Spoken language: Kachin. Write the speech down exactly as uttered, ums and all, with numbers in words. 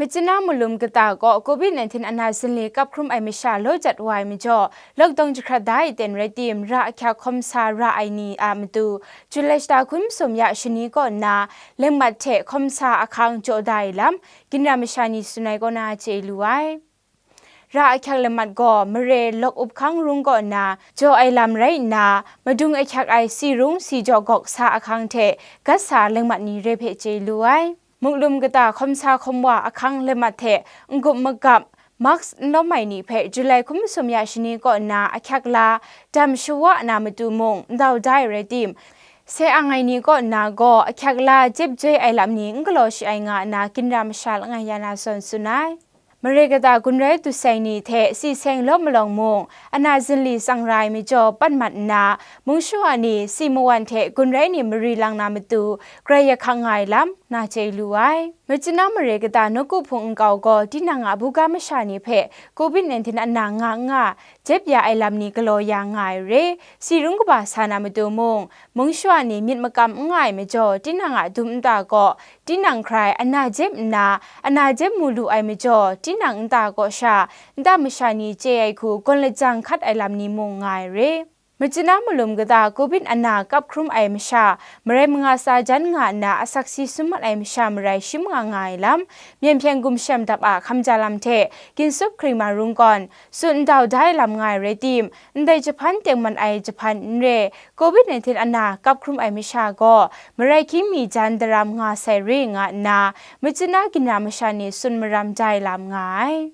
Machyina malum kata kaw covid nineteen ana zinli kap hkrum ai masha law jat wa ai majaw, lockdown jahkrat da ai ten rai tim, ra ahkyak hkawm sa ra ai ni a matu, July shata hkun masum ya shani kaw nna, lengmat hte hkawm sa ahkang jaw da ai lam, ginra masha ni tsun ai kaw na chye lu ai. Ra ahkyak lengmat gaw mare lawk up hkang rung kaw nna jaw ai lam rai nna, madung ahkyak ai si rung si jaw gawk sa ahkang hte gat sa lengmat ni re hpe chye lu ai. Muklum kata hkawm sa hkawm wa ahkang lengmat hte n-gup magap, mask n lawm ai ni hpe July hkun masum ya shani kaw nna ahkyak la, dam shawa na matu mung ndau da ai rai tim, se ang ai ni kaw nna gaw ahkyak la jep joi ai lam ni n galaw shi ai nga nna ginra masha langai ya na zawn tsun ai. Mare kata gun rai duseng ni hte si seng lawm malawng mung, ana zinli tsang ra ai majaw pan mat nna, mungshu a ni si mawan hte gun rai ni mari lang na matu, grai yahkang nga ai lam, na chye lu ai. Machyina mare kata nawku hpung nkau gaw tinang a buga masha ni hpe covid nineteen ana nga nga, jep ya ai lam ni galaw ya nga ai re, si rung kaba sa na matu mung, mungshu a ni myit makam n nga ai majaw, tinang a dum nta kaw, tinang hkrai ana jep nna, ana jep mu lu ai majaw, tinang nta kaw sha, nta masha ni chye ai hku gawn lajang hkat ai lam ni mung nga ai re. Machyina malum kata covid ana kap hkrum ai masha, marai manga sa jan nga nna asak si sum mat ai masha marai shi manga nga ai lam, myen hpyen gumshem dap a hkamja lam hte, ginsup hkring ma rung gawn, tsun ndau da ai lam nga ai rai tim, ndai jahpan teng mat ai jahpan n re, covid nineteen ana kap hkrum ai masha gaw, marai hkying mi jan daram nga sai re nga nna, machyina ginra masha ni tsun maram da ai lam nga ai.